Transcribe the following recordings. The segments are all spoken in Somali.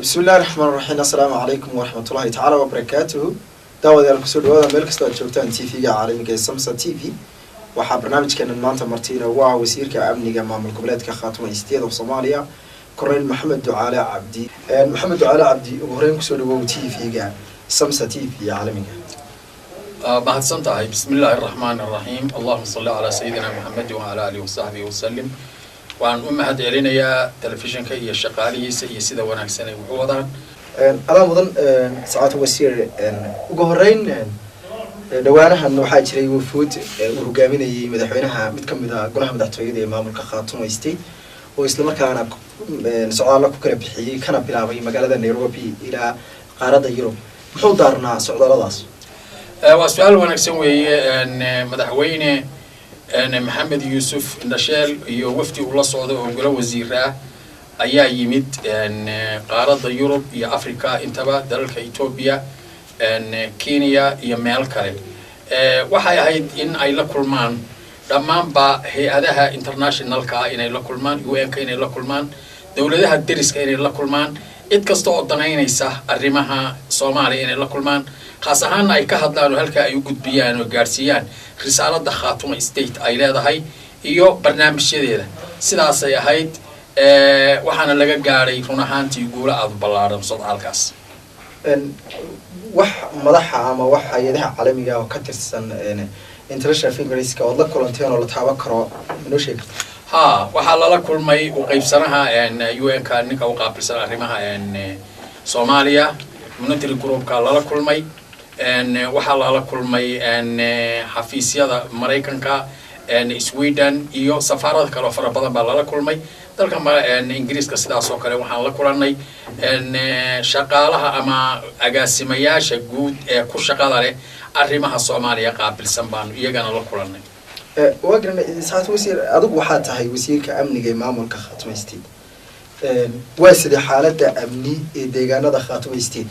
Bismi illahi raxmaan raxiim. Assalaamu calaykum waraxmatullahi tacaala wabarakaatuhu. Daawadayaal, kusoo dhawaada meel kastoo aad joogtaan TV-ga caalamiga ee Samsa TV. Waxaa barnaamijkeenan maanta marti inoogu ah wasiirka amniga maamul goboleedka Khaatuma State of Soomaaliya, Korneyl Maxamed Ducaale Cabdi. Maxamed Ducaale Cabdi, ugu horeyn kusoo dhawow TV-ga Samsa TV caalamiga. Mahadsan tahay. Bismi illaahi araxmaan araxiim. Allahuma salli calaa sayidina Maxamedi wacala alihi wasaxbihi wasalim. Waan u mahad celinayaa telefishinka iyo shaqaalihiisa iyo sida wanaagsan ay wuxu wadaan. Adaa mudan, sacaadta wasiir. Ugu horeyn, dhowaanahan waxaa jiray wafuud uu hogaaminayay madaxweynaha mid kamid a golaha madaxtooyada ee maamulka Khaatuma State, oo islamarkaana socdaallo ku kala bixiyey, kana bilaabay magaalada Nairobi ilaa qaaradda Yurub. Muxuu daarnaa socdaalladaas? Waa su-aal wanaagsan weeye. Madaxweyne Maxamed Yuusuf Indhasheel iyo wafdi uu la socda oo golo wasiir ah ayaa yimid qaaradda Yurub iyo Africa intaba, dalalka Etoobiya, Kenya iyo meel kale. Waxay ahayd in ay la kulmaan dhammaanba hay-adaha internationalka ah, inay la kulmaan UN-ka, inay la kulmaan dowladaha deriska, inay la kulmaan cid kasta oo danaynaysa arrimaha Soomaaliya, inay la kulmaan, khaas ahaanna ay ka hadlaan oo halkaa ay u gudbiyaan oo gaadhsiiyaan risaalada Khaatuma State ay leedahay iyo barnaamijyadeeda. Sidaasay ahayd, waxaana laga gaadhay run ahaantii guulo aada u ballaaran sodcaalkaas. Wax madaxa ama wax hay-adaha caalamiga oo ka tirsan international figureska ood la kulanteen oo la taaban karo manoo sheegi karta? Ha, waxaa lala kulmay u qaybsanaha UN-ka, ninka u qaabilsan arrimaha Soomaaliya, monitoring groupka lala kulmay. Waxaa lala kulmay xafiisyada Maraykanka, Sweden iyo safaarada kale oo fara badan baa lala kulmay. Dalka Ingiriiska sidaas oo kale waxaan la kulanay shaqaalaha ama agaasimayaasha guud ee ku shaqada leh arrimaha Soomaaliya qaabilsan baanu iyagana la kulanay. Waa garanay, saacad wasiir. Adigu waxaa tahay wasiirka amniga ee maamulka Khaatuma State. Waa sidee xaaladda amni ee deegaanada Khaatuma State,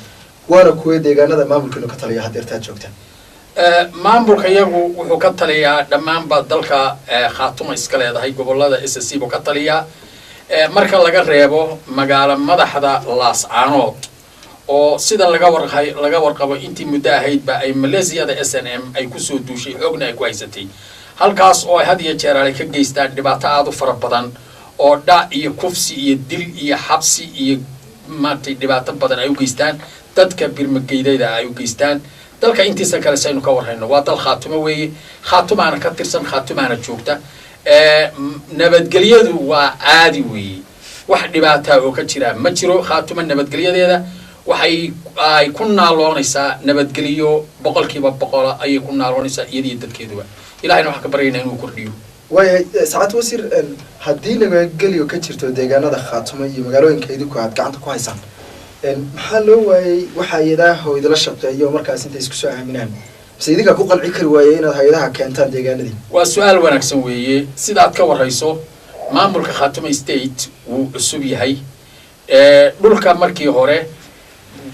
waana kuwa deegaanada maamulkiinu ka taliya hadeertaad joogtaan? Maamulka iyagu wuxuu ka taliyaa dhammaanba dalka Khaatuma iska leedahay, gobolada SSC buu ka taliyaa, marka laga reebo magaalo madaxda Laascaanood, oo sida laga warqabo intii muddo ahaydba ay maleesiyada SNM ay kusoo duushay, xoogna ay ku haysatay halkaas, oo ay had iyo jeer ay ka geystaan dhibaato aada u fara badan oo dhac iyo kufsi iyo dil iyo xabsi iyo maaragtay dhibaato badan ay u geystaan dadka birmageydayda ay u geystaan. Dalka intiisa kale saynu ka warhayno waa dal Khaatumo weeye, Khaatumaana ka tirsan, Khaatumaana joogta. Nabadgelyadu waa caadi weeye, wax dhibaataa oo ka jira ma jiro. Khaatuma nabadgelyadeeda waxay ay ku naaloonaysaa nabadgelyo 100% ayay ku naaloonaysaa, iyadiyo dadkeeduba. Ilahayna waxaan ka baryaynaa inuu kordhiyo. Waayahay, saacad wasiir, haddii nabadgelyo ka jirto deegaanada Khaatumo iyo magaalooyinka idinku aad gacanta ku haysaan, maxaa loo waayey waxa hay-adaha oo idila shaqeeyo markaas intay isku soo aaminaan, mise idinkaa ku qanci kari waayey inaad hay-adaha keentaan deegaanadii? Waa su-aal wanaagsan weeye. Sidaad ka warrayso, maamulka Khaatuma State wuu cusub yahay. Dhulka markii hore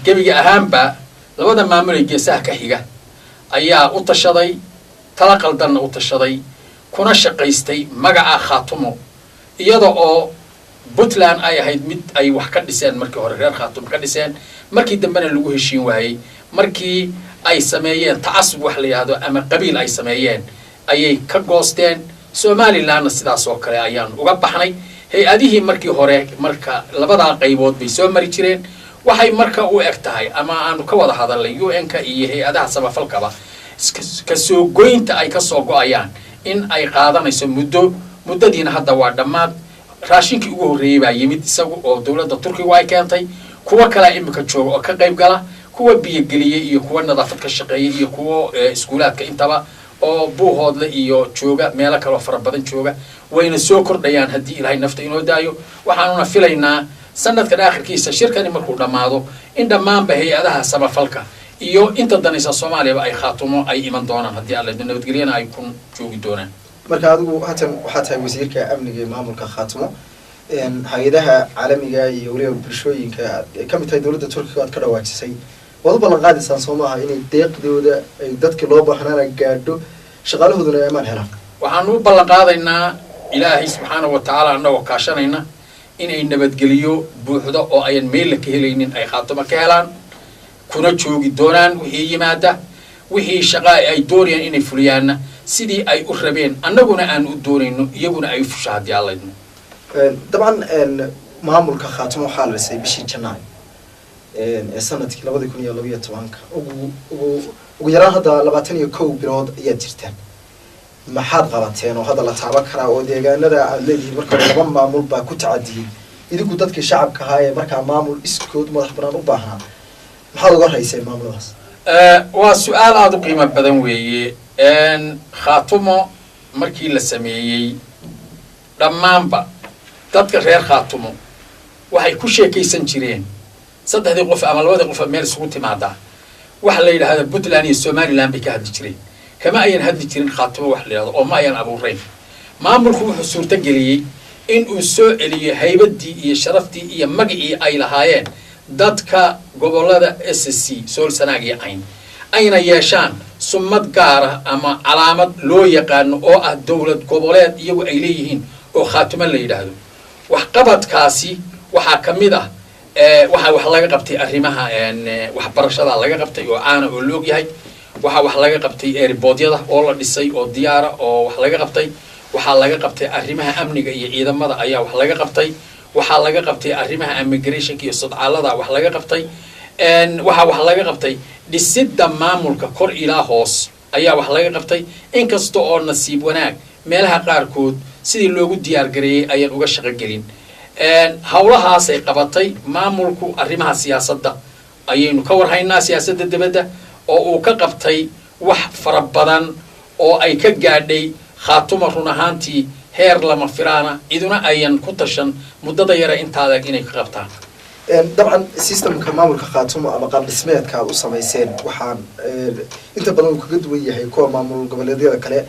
gebiga ahaanba labada maamul ee geesaha ka xiga ayaa u tashaday, tala qaldanna u tashaday, kuna shaqaystay magaca Khaatumo, iyada oo Puntland ay ahayd mid ay wax ka dhiseen markii hore, reer Khaatumo ka dhiseen, markii dambena lagu heshiin waayey. Markii ay sameeyeen tacasub wax la yidhahdo ama qabiil ay sameeyeen ayay ka goosteen. Somalilandna sidaas oo kale ayaan uga baxnay. Hay-adihii markii hore marka labadaa qaybood bay soo mari jireen. Waxay marka u eg tahay ama aanu ka wada hadalnay UN-ka iyo hay-adaha samafalkaba kasoo goynta ay kasoo go-ayaan in ay qaadanayso muddo. Muddadiina hadda waa dhammaad. Raashinkii ugu horreeyey baa yimid isagu oo dowladda Turkigu ay keentay. Kuwo kalea imika jooga oo ka qayb gala, kuwa biyogeliyey iyo kuwa nadaafad ka shaqeeyay iyo kuwo iskuulaadka intaba oo Buuhoodle iyo jooga, meelo kaloo fara badan jooga, wayna soo kordhayaan haddii Ilaahay nafta inoo daayo. Waxaanuna filaynaa sanadkan aakhirkiisa, shirkani markuu dhammaado, in dhammaanba hay-adaha samafalka iyo inta danaysa Soomaaliyaba ay Khaatumo ay iman doonaan haddii Alla nabadgelyana ay ku joogi doonaan. Marka adigu haatan waxaa tahay wasiirka amniga ee maamulka Khaatumo. Hay-adaha caalamiga iyo weliba bulshooyinka aad ka mid tahay dowladda Turkiga aad ka dhawaajisay, waad u ballan qaadaysaan soo maaha inay deeqdooda ay dadkii loo baahnaana gaadho, shaqaalahooduna ay amaan helaan? Waxaanu u ballan qaadaynaa Ilaahay subxaana wa tacaala annagoo kaashanayna Inay nabadgeliyo buuxdo oo ayan meella ka helaynin ay Khaatumo ka helaan, kuna joogi doonaan wixii yimaada, wixii shaqaa ay doonayaan inay fuliyaanna sidii ay u rabeen annaguna aan u doonayno, iyaguna ay u fusha haddii Alla idmo. Dabcan maamulka Khaatumo waxaa la dhisay bishii Janaay ee sanadkii 2012-ka. Ugu yaraan hadda 21 bilood ayaad jirtaan. Maxaad qabateen oo hadda la taaban karaa oo deegaanada aada leedihiin marka hore laba maamul baa ku tacadiyey idinku dadkii shacabka ahaa ee markaa maamul iskood madax banaan u baahnaa? Maxaad uga rayseen maamuladaas? Waa su-aal aada u qiimo badan weeye. Khaatumo markii la sameeyey, dhammaanba dadka reer Khaatumo waxay ku sheekaysan jireen, saddexdii qof ama labadii qof meel isugu timaadaa, waxa la yidhaahda Puntland iyo Somaliland bay ka hadli jireen. Kama ayan hadli jirin Khaatumo wax la yidhahdo oo ma ayan abuurayn. Maamulku wuxuu suurto geliyey in uu soo celiyo haybaddii iyo sharaftii iyo magacii ay lahaayeen dadka gobollada SSC, Sool, Sanaag iyo Cayn, ayna yeeshaan sumad gaara ama calaamad loo yaqaano oo ah dowlad goboleed iyagu ay leeyihiin oo Khaatumo la yidhaahdo. Waxqabadkaasi waxaa ka mid ah, waxaa wax laga qabtay arrimaha waxbarashada laga qabtay oo caana oo la ogyahay. Waxaa wax laga qabtay airportyada oo la dhisay oo diyaara oo wax laga qabtay. Waxaa laga qabtay arrimaha amniga iyo ciidamada ayaa wax laga qabtay. Waxaa laga qabtay arrimaha immigrationka iyo sodcaalada wax laga qabtay. Waxaa wax laga qabtay dhisidda maamulka kor ilaa hoos ayaa wax laga qabtay, inkasta oo nasiib wanaag meelaha qaarkood sidii loogu diyaar gareeyey ayaan uga shaqogelin. Howlahaasay qabatay maamulku. Arrimaha siyaasadda ayaynu ka warhaynaa, siyaasadda dibadda oo uu ka qabtay wax fara badan oo ay ka gaadhay Khaatuma run ahaantii heer lama filaana, ciduna ayan ku tashan muddada yara intaada inay ka qabtaan. Dabcan systemka maamulka Khaatumo ama qaab dhismeedka aad u samayseen waxaan inta badan uu kaga duwan yahay kuwa maamul goboleedyada kale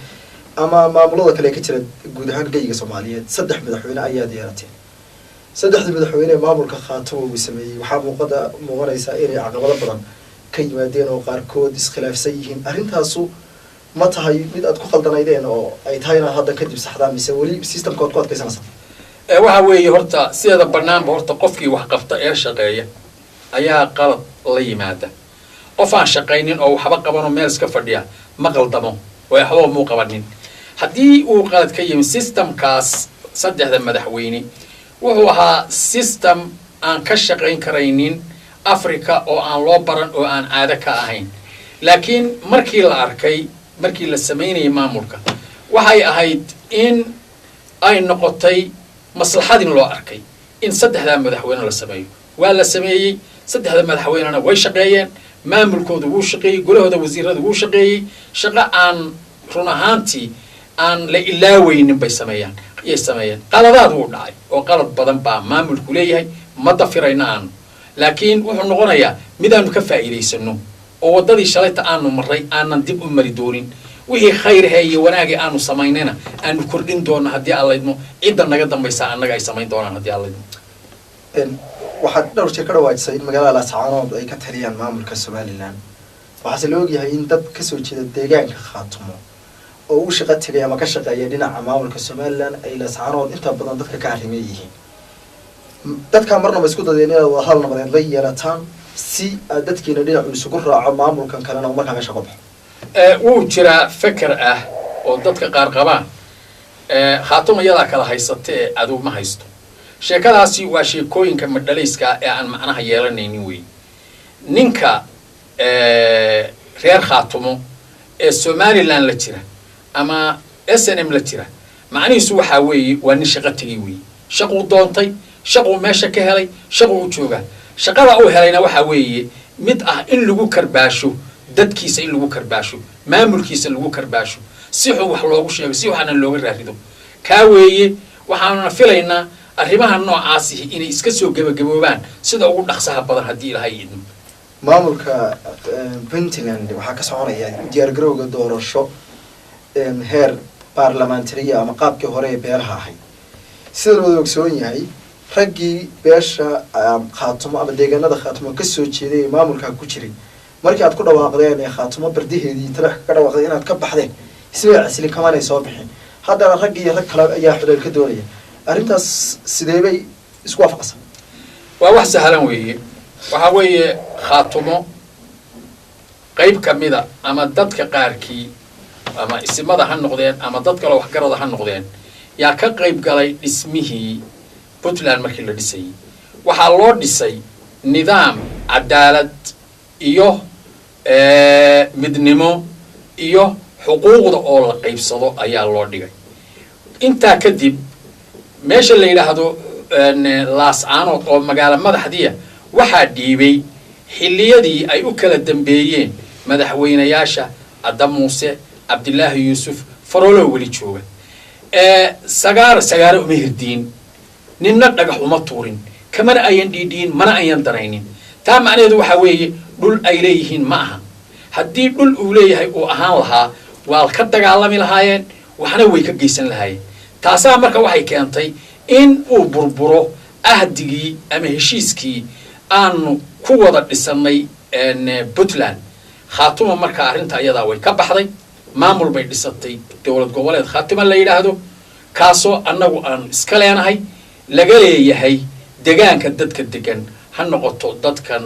ama maamulada kale ka jira guud ahaan geyiga Soomaaliyeed. Saddex madaxweyne ayaad yeelateen. Saddexdii madaxweyne ee maamulka Khaatumo uu sameeyey waxaa muuqanaysaa inay caqabado badan ka yimaadeen oo qaarkood iskhilaafsan yihiin. Arrintaasu ma tahay mid aad ku khaldanaydeen oo ay tahay inaad hadda kadib saxdaan, mise weli systemka waad ku adkaysanaysaa? Waxa weeye, horta sideeda banaanba horta qofkii wax qabta ee shaqeeya ayaa qalad la yimaada. Qof aan shaqaynin oo waxba qabanoo meel iska fadhiya ma qaldamo oo waxba muu qabanin. Haddii uu qalad ka yimi systemkaas saddexda madaxweyne, wuxuu ahaa system aan ka shaqayn karaynin Africa oo aan loo baran oo aan caado ka ahayn. Laakiin markii la arkay, markii la samaynayay maamulka, waxay ahayd in ay noqotay maslaxadin loo arkay in saddexdaa madaxweyne la sameeyo. Waa la sameeyey. Saddexda madaxweynena way shaqeeyeen, maamulkooda wuu shaqeeyey, golahooda wasiirada wuu shaqeeyey. Shaqo aan run ahaantii aan la ilaaweynin bay sameeyaan, yay sameeyeen. Qaladaad wuu dhacay oo qalad badan baa maamulku leeyahay, ma dafirayna aanu, laakiin wuxuu noqonayaa midaanu ka faa'iidaysano oo waddadii shalayta aanu marray aanan dib u mari doonin, wixii khayrahe iyo wanaagii aanu samaynayna aanu kordhin doono haddii Alla idmo, cidda naga dambaysa annaga ay samayn doonaan haddii Alla idmo. Waxaad dhowr jeer ka dhawaajisay in magaalada Laascaanood ay ka taliyaan maamulka Somaliland. Waxaase la ogyahay in dad kasoo jeeda deegaanka Khaatumo oo u shaqo tegay ama ka shaqeeya dhinaca maamulka Somaliland ay Laascaanood inta badan dadka ka arrimeyn yihiin. Dadkaa marnaba isku dadeen inaad wadahadal nabadeed la yeelataan si aad dadkiina dhinacu isugu raaco, maamulkan kalena uu markaa meesha ka baxo? Wuu jiraa feker ah oo dadka qaar qabaan Khaatuma iyadaa kala haysata ee adugu ma haysto. Sheekadaasi waa sheekooyinka madhalayska ee aan macnaha yeelanaynin wey. Ninka reer Khaatumo ee Somaliland la jira ama SNM la jira, macnihiisu waxaa weeye waa nin shaqo tegay weeye. Shaquu doontay, shaquu meesha ka helay, shaquu u joogaa. Shaqada uu helayna waxaa weeye mid ah in lagu karbaasho dadkiisa, in lagu karbaasho maamulkiisa, lagu karbaasho si xun wax loogu sheego, si waxaana looga raarido kaa weeye. Waxaanuna filaynaa arrimaha noocaasihi inay iska soo gebagaboobaan sida ugu dhaqsaha badan haddii Ilahay idmo. Maamulka Puntland waxaa ka soconaya diyaargarowga doorasho heer baarlamaantariya ama qaabkii hore ee beelaha ahayd. Sida la wada ogsoon yahay, raggii beesha Khaatumo ama deegaanada Khaatumo kasoo jeeday ee maamulkaa ku jiray, markii aad ku dhawaaqdeen ee Khaatumo bardaheedii taleex ka dhawaaqday inaad ka baxdeen, isbay casilin, kamanay soo bixin. Haddana rag iyo rag kale ayaa xuleel ka doonaya. Arrintaas sidee bay Isku waafaqsan? Waa wax sahlan weeye. Waxaa weeye, Khaatumo qayb ka mida ama dadka qaarkii, ama isimada ha noqdeen ama dad kaloo waxgarada ha noqdeen, yaa ka qayb galay dhismihii Puntland. Markii la dhisayay waxaa loo dhisay nidaam cadaalad iyo midnimo iyo xuquuqda oo la qaybsado ayaa loo dhigay. Intaa kadib meesha la yidhaahdo Laascaanood oo magaalo madaxdiya waxaa dhiibay xilliyadii ay u kala dambeeyeen madaxweynayaasha Cadda Muuse, Cabdilaahi Yuusuf, Faroolo weli jooga. Sagaara sagaare uma hirdiin, ninna dhagax uma tuurin, kamana ayan dhiidhiin, mana ayan daraynin. Taa macnaheedu waxaa weeye dhul ay leeyihiin ma aha. Haddii dhul uu leeyahay uu ahaan lahaa, waa ka dagaalami lahaayeen, waxna way ka geysan lahaayeen. Taasaa marka waxay keentay in uu burburo ahdigii ama heshiiskii aanu ku wada dhisannay Puntland. Khaatuma marka arrinta iyadaa way ka baxday, maamul bay dhisatay, dowlad goboleed Khaatuma la yidhaahdo, kaasoo annagu aanu iska leenahay, laga leeyahay degaanka dadka degan, ha noqoto dadkan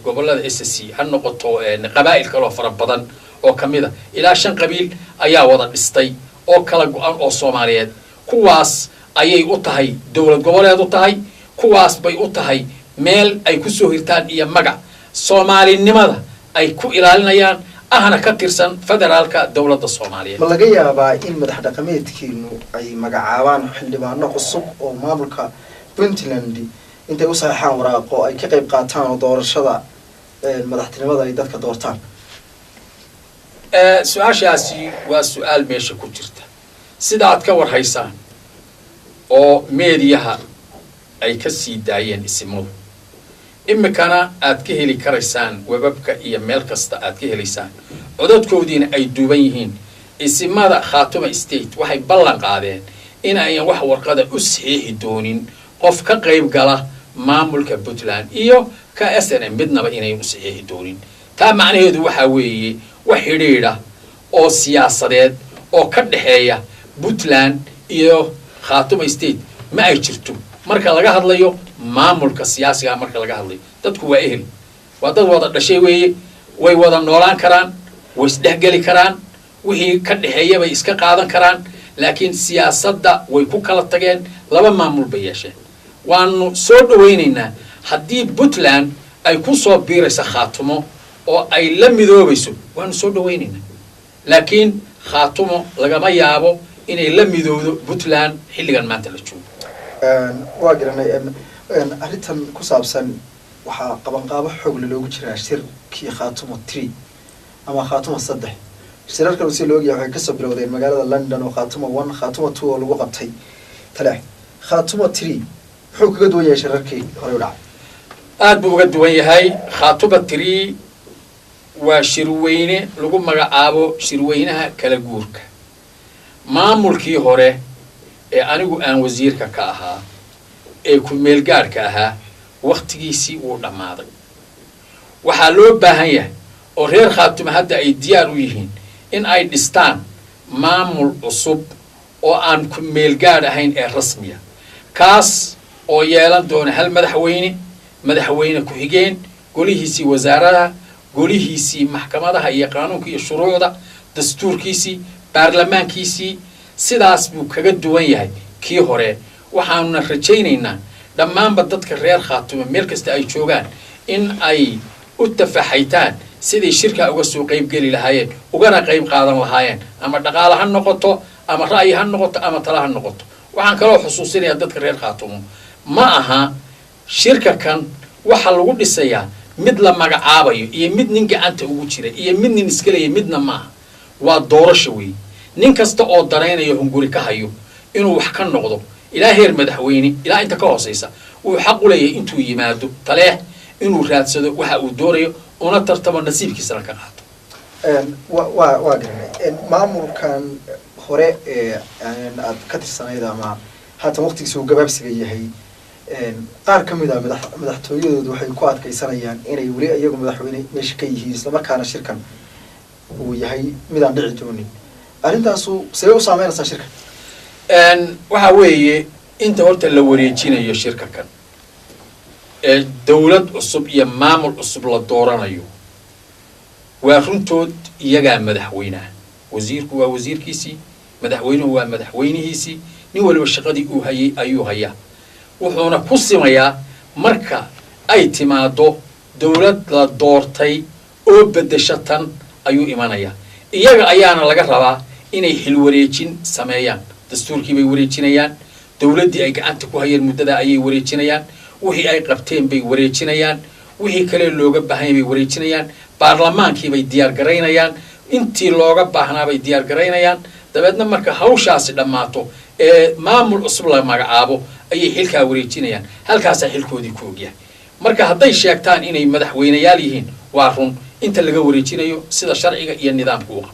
gobolada SSC, ha noqoto qabaa'il kaloo fara badan oo ka mid a. Ilaa shan qabiil ayaa wada dhistay oo kala go-an oo Soomaaliyeed. Kuwaas ayay u tahay dowlad goboleed u tahay, kuwaas bay u tahay meel ay ku soo hirtaan iyo magac Soomaalinimada ay ku ilaalinayaan, ahna ka tirsan federaalka dowladda Soomaaliyeed. Ma laga yaabaa in madax dhaqameedkiinu ay magacaabaan xildhibaano cusub oo maamulka Puntland intay u saxeexaan waraaqo ay ka qayb qaataan oo doorashada madaxtinimada ay dadka doortaan? Su-aashaasi waa su-aal meesha ku jirta. Sida aad ka warhaysaan oo meediyaha ay ka sii daayeen isimadu, imikana aad ka heli karaysaan webabka iyo meel kasta aad ka helaysaan, codadkoodiina ay duuban yihiin, isimada Khaatuma State waxay ballan qaadeen in ayan wax warqada u saxiixi doonin qof ka qayb gala maamulka Puntland iyo ka SNM midnaba inayan u saxiixi doonin. Taa macnaheedu waxaa weeye wax xidhiidha oo siyaasadeed oo ka dhexeeya Puntland iyo Khaatuma State ma ay jirto. Marka laga hadlayo maamulka siyaasigaa, marka laga hadlayo dadku waa ehel, waa dad wada dhashay weeye, way wada noolaan karaan, way isdhexgeli karaan, wixii ka dhexeeya bay iska qaadan karaan, laakiin siyaasadda way ku kala tageen, laba maamul bay yeesheen. Waanu soo dhawaynaynaa haddii Puntland ay ku soo biirayso Khaatumo oo ay la midoobayso, waanu soo dhawaynaynaa, laakiin Khaatumo lagama yaabo inay la midowdo Puntland xilligan maanta la joogo. Waa garanay. Arrintan ku saabsan waxaa qabanqaabo xoogle loogu jiraa shirkii Khaatumo 3 ama Khaatumo 3. Shirarkan si loo ogyahay waxay kasoo bilowdeen magaalada London oo Khaatumo 1, Khaatumo 2 oo lagu qabtay Taleex. Khaatumo 3 muxuu kaga duwan yahay shirarkii horey u dhacay? Aad buu uga duwan yahay. Khaatumo 3 waa shirweyne lagu magacaabo shirweynaha kala guurka. Maamulkii hore ee anigu aan wasiirka ka ahaa ee ku-meelgaadhka ahaa wakhtigiisii wuu dhammaaday. Waxaa loo baahan yahay oo reer Khaatumo hadda ay diyaar u yihiin in ay dhistaan maamul cusub oo aan ku-meelgaadh ahayn ee rasmiya, kaas oo yeelan doona hal madaxweyne, madaxweyne ku-xigeen, golihiisii wasaaradaha, golihiisii maxkamadaha iyo qaanuunka iyo shuruucda, dastuurkiisii, baarlamaankiisii. Sidaas buu kaga duwan yahay kii hore. Waxaanuna rajaynaynaa dhammaanba dadka reer Khaatumo meel kasta ay joogaan in ay u tafaxaytaan siday shirkaa uga soo qaybgeli lahaayeen, ugana qayb qaadan lahaayeen, ama dhaqaale ha noqoto, ama ra'yi ha noqoto, ama tala ha noqoto. Waxaan kaloo xusuusinayaa dadka reer Khaatumo, ma aha shirka kan waxa lagu dhisayaa mid la magacaabayo iyo mid nin gacanta ugu jira iyo mid nin iska leeya midna ma aha. Waa doorasho weeye. Nin kasta oo daraynayo hunguri ka hayo inuu wax ka noqdo ilaa heer madaxweyne ilaa inta ka hooseysa wuu xaq u leeyahay intuu yimaado Taleex inuu raadsado waxa uu doonayo, una tartamo, nasiibkiisana ka qaato. Wa waa garanay. Maamulkan hore ee aad ka tirsanayd ama haatan waqtigiisa uu gabaabsiga yahay, qaar ka mid a madaxtooyadoodu waxay ku adkaysanayaan inay weli iyagu madaxweyne meesha ka yihiin, islamarkaana shirkan uu yahay midaan dhici doonin. Arrintaasu sidee u saameynaysaa shirkan? Waxa weeye Inta horta la wareejinayo shirka kan ee dowlad cusub iyo maamul cusub la dooranayo, waa runtood, iyagaa madaxweynaha. Wasiirku waa wasiirkiisii, madaxweynuhu waa madaxweynihiisii, nin waliba shaqadii uu hayay ayuu hayaa. Wuxuuna ku simayaa marka ay timaado dowlad la doortay oo beddesho tan ayuu imanayaa. Iyaga ayaana laga rabaa inay xilwareejin sameeyaan. Dastuurkii bay wareejinayaan, dowladdii ay gacanta ku hayeen muddadaa ayay wareejinayaan, wixii ay qabteen bay wareejinayaan, wixii kale looga baahanya bay wareejinayaan, baarlamaankii bay diyaar garaynayaan, intii looga baahnaa bay diyaar garaynayaan. Dabeedna marka hawshaasi dhammaato ee maamul cusub la magacaabo ayay xilkaa wareejinayaan. Halkaasaa xilkoodii ku ogyahay. Marka hadday sheegtaan inay madaxweyneyaal yihiin, waa run, inta laga wareejinayo sida sharciga iyo nidaamka u qabo.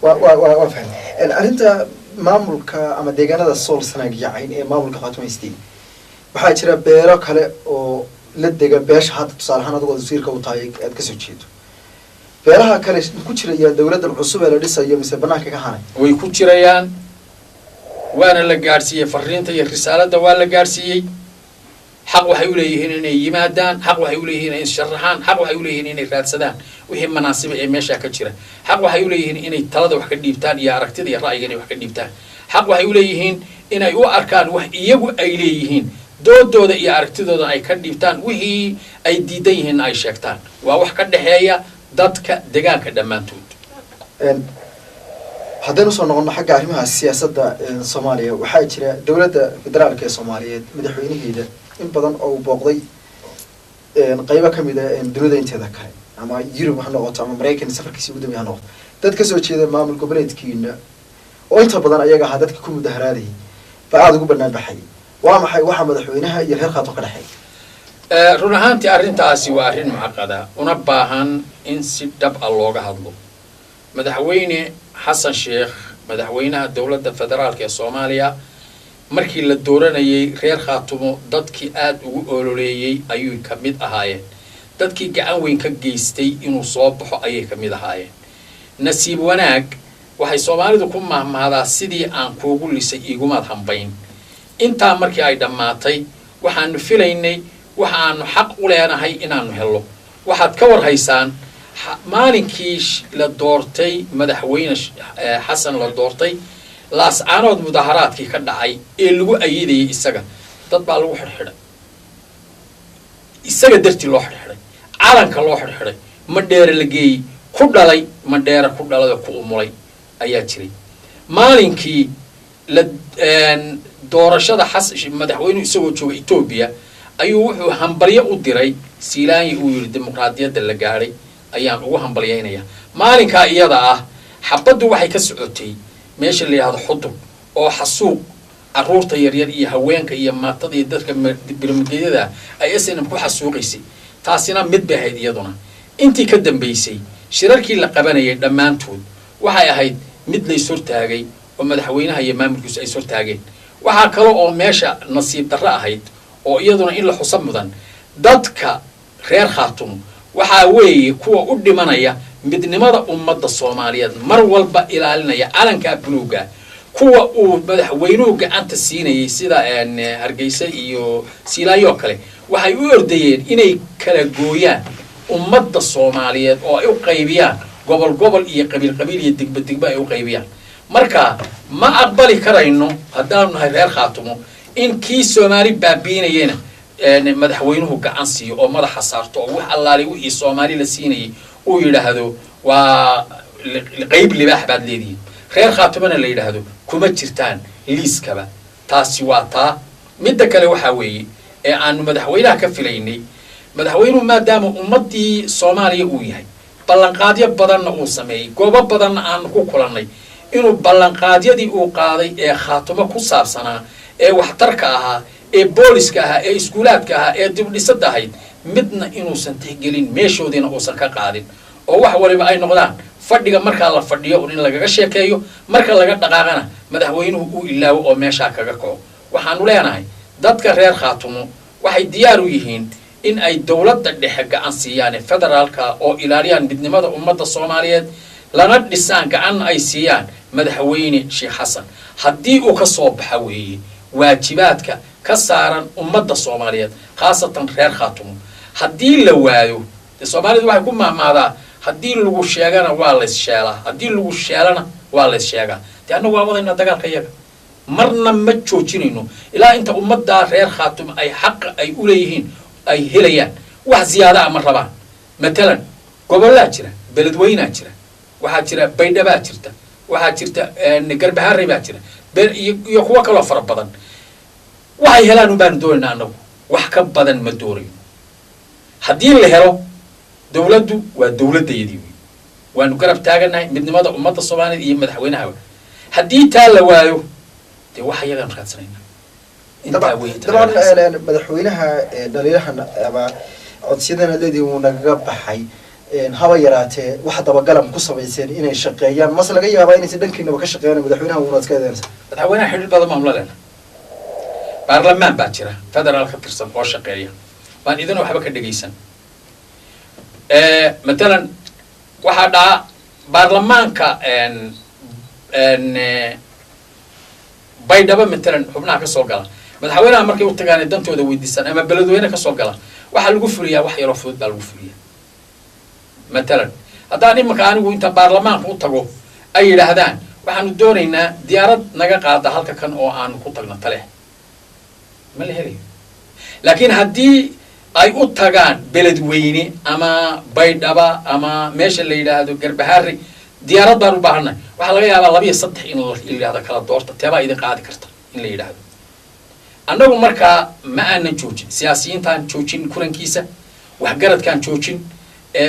Waa fahmay. Arrinta maamulka ama deegaanada Sool, Sanaag iyo Cayn ee maamulka Khaatuma State, waxaa jira beelo kale oo la dega beesha hadda tusaale ahaan adigoo wasiirka u tahay aad kasoo jeedo. Beelaha kale ku jirayaan dowladdan cusub ee la dhisayo mise banaanka ka hanay? Way ku jirayaan, waana la gaadhsiiyey fariinta iyo risaaladda, waa la gaadhsiiyey. Xaq waxay uleeyihiin inay yimaadaan, xaq waxay uleeyihiin inay sharaxaan, xaq waxay uleeyihiin inay raadsadaan wixii manaasiba ee meeshaa ka jira, xaq waxay uleeyihiin inay talada wax ka dhiibtaan iyo aragtida iyo ra'yiga inay wax ka dhiibtaan, xaq waxay uleeyihiin inay u arkaan wax iyagu ay leeyihiin, doodooda iyo aragtidooda ay ka dhiibtaan, wixii ay diidan yihiinna ay sheegtaan. Waa wax ka dhexeeya dadka degaanka dhammaantood. Haddaynu usoo noqono xagga arrimaha siyaasadda Soomaaliya, waxaa jira dowladda federaalka ee Soomaaliyeed madaxweynaheeda in badan oo uu booqday qeybo kamid a dunida inteeda kale, ama Yurub ha noqoto ama Maraykan safarkiisi ugu dambeya ha noqoto, dad kasoo jeeda maamul goboleedkiina oo inta badan ayaga ahaa dadka ku mudaharaadayay baa aada ugu banaan baxayay. Waa maxay waxaa madaxweynaha iyo reer Khaato ka dhexeeya? Run ahaantii arrintaasi waa arrin mucaqada una baahan in si dhab a looga hadlo. Madaxweyne Xasan Sheekh, madaxweynaha dowladda federaalka ee Soomaaliya, markii la dooranayay reer Khaatumo dadkii aada ugu ololeeyey ayuu ka mid ahaayeen, dadkii gacan weyn ka geystay inuu soo baxo ayay ka mid ahaayeen. Nasiib wanaag, waxay Soomaalidu ku mahmahdaa "Sidii aan kuugu lisay iigumaad hambayn." Intaa markii ay dhammaatay, waxaanu filaynay waxaanu xaq u leenahay inaanu hello. Waxaad ka war haysaan maalinkii la doortay madaxweyne Xasan la doortay, Laascaanood mudaharaadkii ka dhacay ee lagu ayidayay isaga, dad baa lagu xidhxidhay isaga dartii loo xidhxidhay, calanka loo xidhxidhay, Madheere la geeyey, ku dhalay Madheere, ku dhalay oo ku umulay ayaa jiray. Maalinkii la doorashada xas madaxweynuhu isagoo jooga Etoobiya ayuu wuxuu hambalyo u diray Siilaanyi, uu yidhi dimuqraadiyadda la gaadhay ayaan ugu hambalyaynaya. Maalinkaa iyada ah xabaddu waxay ka socotay meesha la yidhahdo Xudun, oo xasuuq caruurta yaryar iyo haweenka iyo maatada iyo dadka birmageyada ay SNM ku xasuuqaysay. Taasina mid bay ahayd iyaduna. Intii ka dambaysay shirarkii la qabanayay dhammaantood waxay ahayd mid lays hortaagay oo madaxweynaha iyo maamulkiisu ay hortaageen. Waxaa kale oo meesha nasiib darro ahayd oo iyaduna in la xuso mudan, dadka reer Khaatumo waxaa weeye kuwa u dhimanaya midnimada ummadda Soomaaliyeed, mar walba ilaalinaya calankaa buluuga. Kuwa uu madaxweynuhu gacanta siinayay sida Hargeysa iyo Siilaayoo kale waxay u ordayeen inay kala gooyaan ummadda Soomaaliyeed oo ay u qaybiyaan gobol gobol iyo qabiil qabiil iyo degba degba ay u qaybiyaan. Marka ma aqbali karayno haddaanu nahay reer Khaatumo in kii Soomaali baabiinayena madaxweynuhu gacan siiyo oo madaxa saarto oo wax allaali wixii Soomaali la siinayay uu yidhaahdo waa qeyb libaax baad leedihiin, reer Khaatumona la yidhaahdo kuma jirtaan liiskaba. Taasi waa taa. Midda kale waxaa weeye ee aanu madaxweynaha ka filaynay, madaxweynuhu maadaama ummaddii Soomaaliya uu yahay, ballanqaadyo badanna uu sameeyey, goobo badanna aanu ku kulannay, inuu ballanqaadyadii uu qaaday ee Khaatumo ku saabsanaa, ee waxtarka ahaa, ee booliska ahaa, ee iskuulaadka ahaa, ee dibdhisada ahayd, midna inuusan tixgelin, meeshoodiina uusan ka qaadin, oo wax waliba ay noqdaan fadhiga markaa la fadhiyo un in lagaga sheekeeyo, marka laga dhaqaaqana madaxweynuhu uu ilaawo oo meeshaa kaga kaco. Waxaanu leenahay dadka reer Khaatumo waxay diyaar u yihiin in ay dowladda dhexe gacan siiyaan ee federaalka oo ilaaliyaan midnimada ummadda Soomaaliyeed, lana dhisaan, gacanna ay siiyaan madaxweyne Sheekh Xasan haddii uu ka soo baxa weeye. Waajibaadka ka saaran ummadda Soomaaliyeed, khaasatan reer Khaatumo, haddii la waayo, dee Soomaalidu waxay ku mahmaadaa: haddii lagu sheegana waa lays sheelaa, haddii lagu sheelana waa lays sheegaa. Dee annagu waa wadaynaa dagaalka iyaga, marna ma joojinayno ilaa inta ummaddaa reer Khaatumo ay xaqa ay u leeyihiin ay helayaan. Wax ziyaada a ma rabaan. Matalan, gobollaa jira, Beledweynaa jira, waxaa jira Baydhabaa jirta, waxaa jirta Garbaharey baa jira, iyo kuwo kaloo fara badan. Waxay helaan un baanu doonaynaa annagu, wax ka badan ma doonayno. Haddii la helo dawladdu, waa dawladdayadii wey, waanu garab taaganahay midnimada ummadda Soomaaliyeed iyo madaxweynahaba. Haddii taa la waayo, dee wax iyagaan raadsanaynaa intaa wey inta laga Dabcan, madaxweynaha dhaliilahan ama codsiyadan aad leedihin wuu nagaga baxay. Haba yaraatee wax dabagalam ku samayseen inay shaqeeyaan, mase laga yaabaa inaysan dhankiinaba ka shaqeeyaan madaxweynaha wuuna iska eedeynaysa? Madaxweynaha xidhiir badan baanu la leenahay. Baarlamaan baa jira federaal ka tirsan oo shaqeeya, baan idina waxba ka dhegaysan. Matalan, waxaa dhaca baarlamaanka Baydhabo matalan, xubnaha ka soo gala madaxweynaha markay u tagaan dantooda weydiisaan, ama Beledweyne ka soo gala, waxaa lagu fuliyaa wax yaroo fudud baa lagu fuliyaa. Matalan, haddaan imanka anigu inta baarlamaanka u tago ay yidhaahdaan waxaanu doonaynaa diyaarad naga qaada halka kan oo aanu ku tagno tale, ma la helayo. Laakiin haddii ay u tagaan Beledweyne ama Baydhaba ama meesha la yidhaahdo Garbaharey, diyaarad baan u baahannahay, waxaa laga yaabaa laba iyo saddex in la yidhahdo kala doorta, teebaa idin qaadi karta in la yidhaahdo. Annagu markaa ma aanan joojin, siyaasiyiintaan joojin kulankiisa, waxgaradkaan joojin,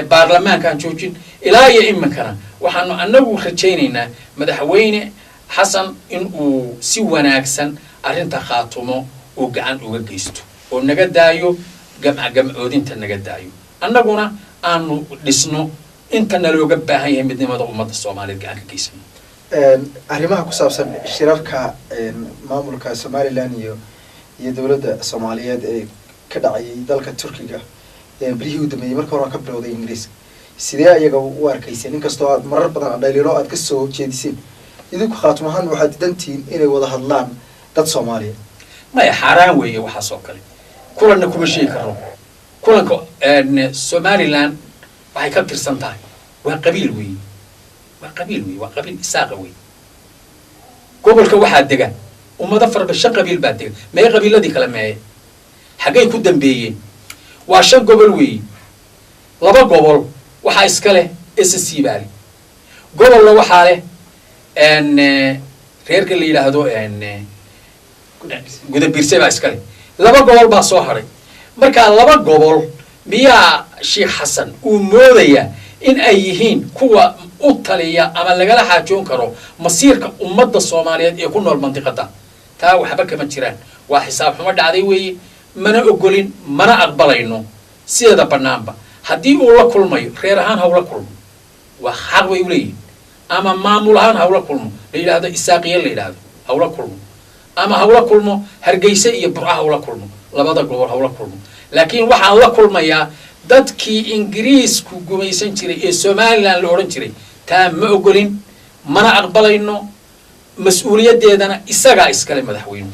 baarlamaankaan joojin. Ilaa iyo iminkana waxaanu annagu rajaynaynaa madaxweyne Xasan in uu si wanaagsan arrinta Khaatumo uu gacan uga geysto oo naga daayo gamca gamcoodinta, naga daayo, annaguna aanu dhisno inta nalooga baahan yahay midnimada ummadda Soomaaliyeed gacan ka geysano. Arrimaha ku saabsan shirarka maamulka Somaliland iyo dowladda Soomaaliyeed ee ka dhacayay dalka Turkiga bilihii u dambeeyey, marka hore ka bilowday Ingiriiska, sidee ayaga u arkayseen? Inkastoo aad marar badan dhaliilo aad ka soo jeediseen, idinku Khaatum ahaan waxaad didantihiin inay wada hadlaan dad Soomaaliyeed. Maya, xaaraan weeye waxaas oo kale, kulanna kuma sheegi karno. Kulanka Somaliland waxay ka tirsan tahay waa qabiil weeye, waa qabiil weeye, waa qabiil Isaaqa weeye. Gobolka waxaa dega ummado faraba, shan qabiil baa dega. Mee qabiiladii kale meeye? Xaggay ku dambeeyeen? Waa shan gobol weeye. Laba gobol waxaa iska leh SSC baa leh, gobolna waxaa leh reerka la yidhaahdo Gudabiirse baa iska leh. Laba gobol baa soo hadhay. Marka laba gobol miyaa Sheekh Xasan uu moodayaa in ay yihiin kuwa u taliya ama lagala xaajoon karo masiirka ummadda Soomaaliyeed ee ku nool mandiqada? Taa waxba kama jiraan, waa xisaab xumo dhacday weeye. Mana ogolin, mana aqbalayno sideeda banaanba. Haddii uu la kulmayo, reer ahaan hawla kulmo, waa xaq bay uleeyihin, ama maamul ahaan hawla kulmo, la yidhaahdo Isaaqiye la yidhaahdo hawla kulmo, ama hawla kulmo Hargeysa iyo Burca hawla kulmo, labada gobol hawla kulmo. Laakiin waxaan la kulmayaa dadkii Ingiriisku gumaysan jiray ee Somaliland la odhan jiray, taa ma ogolin, mana aqbalayno. Mas-uuliyaddeedana isagaa iskale madaxweynuhu.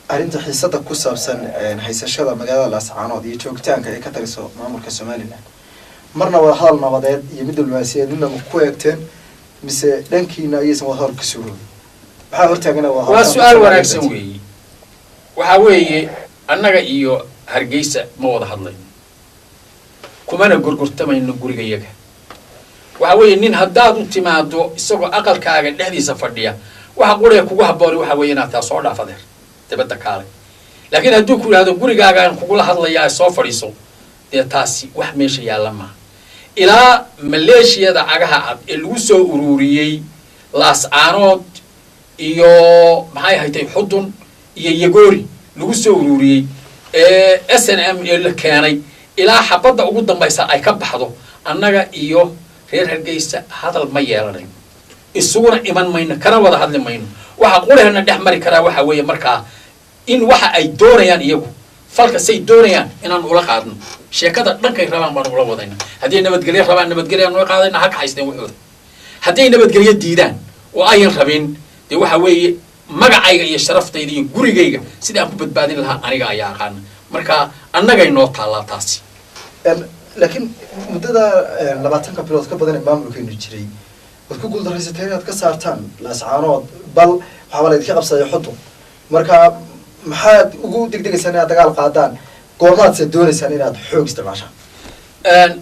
Arrinta xiisada ku saabsan haysashada magaalada Laascaanood iyo joogitaanka ay ka taliso maamulka Somaliland, marna wada hadal nabadeed iyo mid diblomaasiyeed midnaba ku eegteen, mise dhankiina ayaysan wada hadal ka suuroobin? Maxaa hortaagana wada Waa su-aal wanaagsan weeye. Waxaa weeye, annaga iyo Hargeysa ma wada hadlayno, kumana gorgortamayno gurigayaga. Waxa weeye, nin haddaad u timaado isagoo aqalkaaga dhexdiisa fadhiya, waxa quraya kugu habbooni waxa weeye inaad taa soo dhaaf adeer, dabadda kaalay. Laakiin hadduu ku yidhahdo gurigaagaan kugula hadlayaa, soo fadhiiso, dee taasi wax meesha yaalla maaha. Ilaa maleeshiyada cagaha cad ee lagu soo ururiyey Laascaanood iyo maxay haytay Xudun iyo Yagoori lagu soo ururiyey ee SNM ee la keenay, ilaa xabadda ugu dambaysa ay ka baxdo, annaga iyo reer Hargeysa hadal ma yeelanayno, isuguna iman mayno, kana wada hadli mayno. Waxa qurehna dhex mari karaa waxa weeye markaa in waxa ay doonayaan iyagu, falka say doonayaan inaan ula qaadno. Sheekada dhankay rabaan baan ula wadayna. Hadday nabadgelyo rabaan, nabadgelyo ula qaadayna, ha kaxaysteen waxooda. Hadday nabadgelyo diidaan oo ayan rabin, dee waxa weeye Magacayga iyo sharaftayda iyo gurigayga sidii aan ku badbaadin lahaa aniga ayaa aqaana. Marka annagay noo taallaa taasi. Laakiin muddada 20-ka bilood ka badan ee maamulkeenu jiray, waad ku guuldarraysatay inaad ka saartaan Laascaanood, bal waxaaba la idinka qabsaday Xudun. Marka maxaad ugu degdegaysaan inaad dagaal qaadaan? Goormaad se doonaysaan inaad xoog isticmaashaan?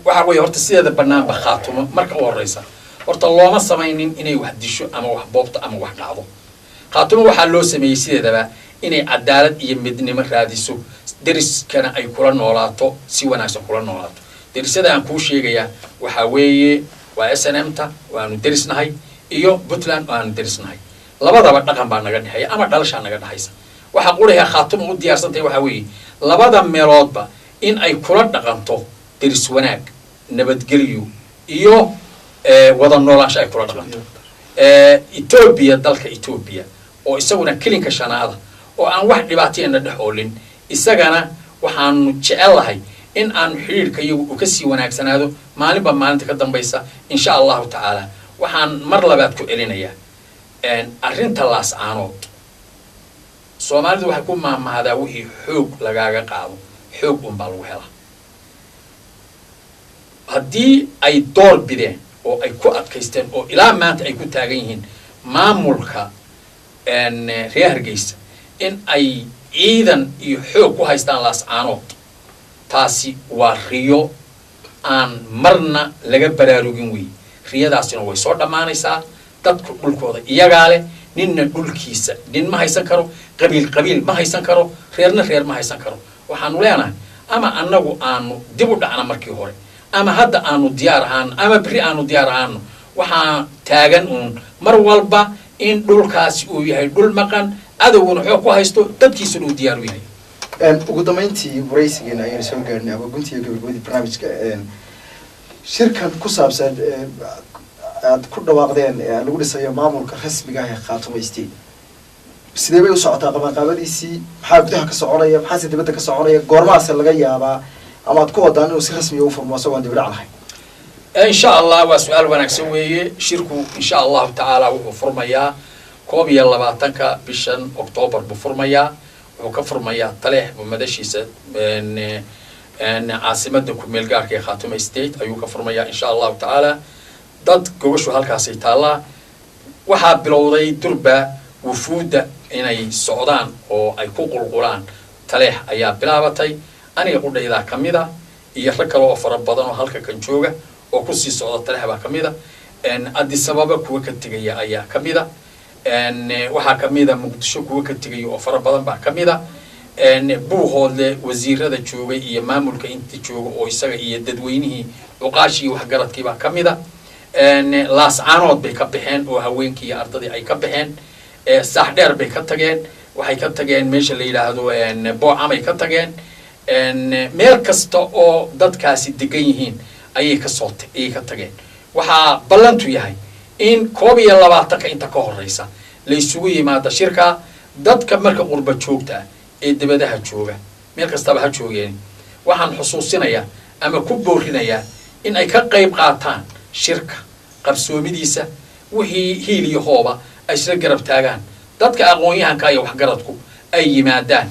Waxaa weeye, horta sideeda banaanba Khaatumo marka u horeysa horta looma samaynin inay wax disho ama wax boobto ama wax dhacdo. Khaatumo waxaa loo sameeyey sideedaba inay cadaalad iyo midnimo raadiso, deriskana ay kula noolaato, si wanaagsan kula noolaato. Derisyada aan kuu sheegayaa waxaa weeye waa SNM ta waanu derisnahay iyo Puntland waanu derisnahay. Labadaba dhaqan baa naga dhexeeya ama dhalashaa naga dhexaysa. Waxaa quraha Khaatumo u diyaarsantahay waxaa weeye labada meeloodba in ay kula dhaqanto deris wanaag, nabadgelyo iyo wada noolaansho ay kula dhaqanto. Etoobiya, dalka Etoobiya oo isaguna kilinka shanaada oo aan wax dhibaatayana dhex oolin, isagana waxaanu jecel lahay in aanu xidhiidhka iyagu uu kasii wanaagsanaado maalinba maalinta ka dambaysa, insha Allahu tacaala. Waxaan mar labaad ku celinayaa arrinta Laascaanood. Soomaalidu waxay ku maahmaahdaa, wixii xoog lagaaga qaado xoog unbaa lagu helaa. Haddii ay door bideen oo ay ku adkaysteen oo ilaa maanta ay ku taagan yihiin maamulka reer Hargeysa in ay ciidan iyo xoog ku haystaan Laascaanood, taasi waa riyo aan marna laga baraarugin wey. Riyadaasina way soo dhammaanaysaa. Dadku dhulkooda iyagaa leh. Ninna dhulkiisa nin ma haysan karo, qabiil qabiil ma haysan karo, reerna reer ma haysan karo. Waxaanu leenahay, ama annagu aanu dib u dhacna markii hore, ama hadda aanu diyaar ahaano, ama berri aanu diyaar ahaano, waxaa taagan uun mar walba in dhulkaasi uu yahay dhul maqan, cadowguna xoog ku haysto, dadkiisuna uu diyaar u yahay. Ugu dambeyntii waraysigeena ayaynu soo gaarnay, ama guntii iyo gabagabadii barnaamijka. Shirkan ku saabsan aad ku dhawaaqdeen lagu dhisayo maamulka rasmiga ah ee Khaatumo State, sidee bay u socotaa qabanqaabadiisii? Maxaa gudaha ka soconaya? Maxaase dibadda ka soconaya? Goormaase laga yaabaa ama aad ku wadaan inuu si rasmiya u furmo asagoo aan dibidhac lahayn? Insha Allah, waa su-aal wanaagsan weeye. Shirku insha Allahu tacaala wuxuu furmayaa 21-ka bishan Octoobar buu furmayaa. Wuxuu ka furmayaa Taleex buu madashiisa, caasimada kumeel gaarka ee Khaatumo State ayuu ka furmayaa, insha Allahu tacaala. Dad gogoshu halkaasay taallaa. Waxaa bilowday durba wufuudda inay socdaan oo ay ku qulqulaan Taleex ayaa bilaabatay. Aniga qudhaydaa ka mid a iyo rag kale oo fara badan oo halka kan jooga oo kusii socda Taleex baa ka mid a. Addis Ababa kuwa ka tegaya ayaa ka mid a. Waxaa ka mid a Muqdisho kuwa ka tegaya oo fara badan baa ka mid a. Buuhoodle wasiirada joogay iyo maamulka inta jooga oo isaga iyo dadweynihii, cuqaashii, waxgaradkii baa ka mid a. Laascaanood bay ka baxeen oo haweenkii iyo ardadii ay ka baxeen. Saaxdheer bay ka tageen. Waxay ka tageen meesha la yidhaahdo Boocamay ka tageen. Meel kasta oo dadkaasi degan yihiin ayay kasoo ayay ka tageen. Waxaa ballantu yahay in 21-ka inta ka horeysa la isugu yimaado shirka. Dadka marka qurba joogta ah ee dibadaha jooga, meel kastaba ha joogeen, waxaan xusuusinayaa ama ku boorinayaa in ay ka qayb qaataan shirka qabsoomidiisa, wixii hiil iyo hooba ay isla garab taagaan, dadka aqoon-yahanka iyo waxgaradku ay yimaadaan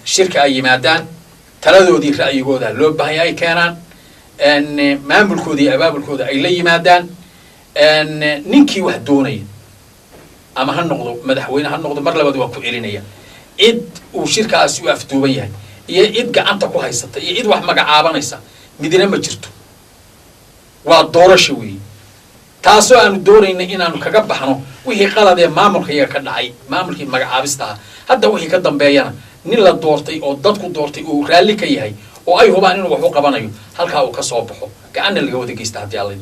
shirka, ay yimaadaan, taladoodii, ra'yigooda loo baahanya ay keenaan, maamulkooda iyo abaabulkooda ay la yimaadaan. Ninkii wax doonaya ama ha noqdo madaxweyne ha noqdo, mar labaad waa ku celinaya, cid uu shirkaasi u afduuban yahay iyo cid gacanta ku haysata iyo cid wax magacaabanaysa midna ma jirto. Waa doorasho weeye, taasoo aanu doonayna inaanu kaga baxno wixii qalad ee maamulka iyaga ka dhacay, maamulkii magacaabista ah. Hadda wixii ka dambeeyana nin la doortay oo dadku doortay uu raalli ka yahay oo ay hubaan inuu wax u qabanayo halkaa uu ka soo baxo, gacanna laga wada geysta haddii Alla.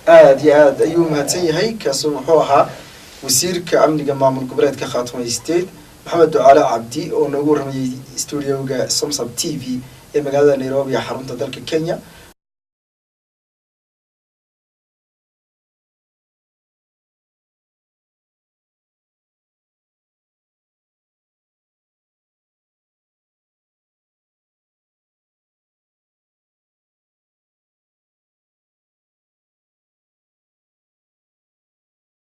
Aada iyo aad ayuu mahadsan yahay. Kaasu wuxuu ahaa wasiirka amniga maamul goboleedka Khaatumo State, Maxamed Ducaale Cabdi, oo noogu warramayay studioga Somsab TV ee magaalada Nairobi ee xarunta dalka Kenya.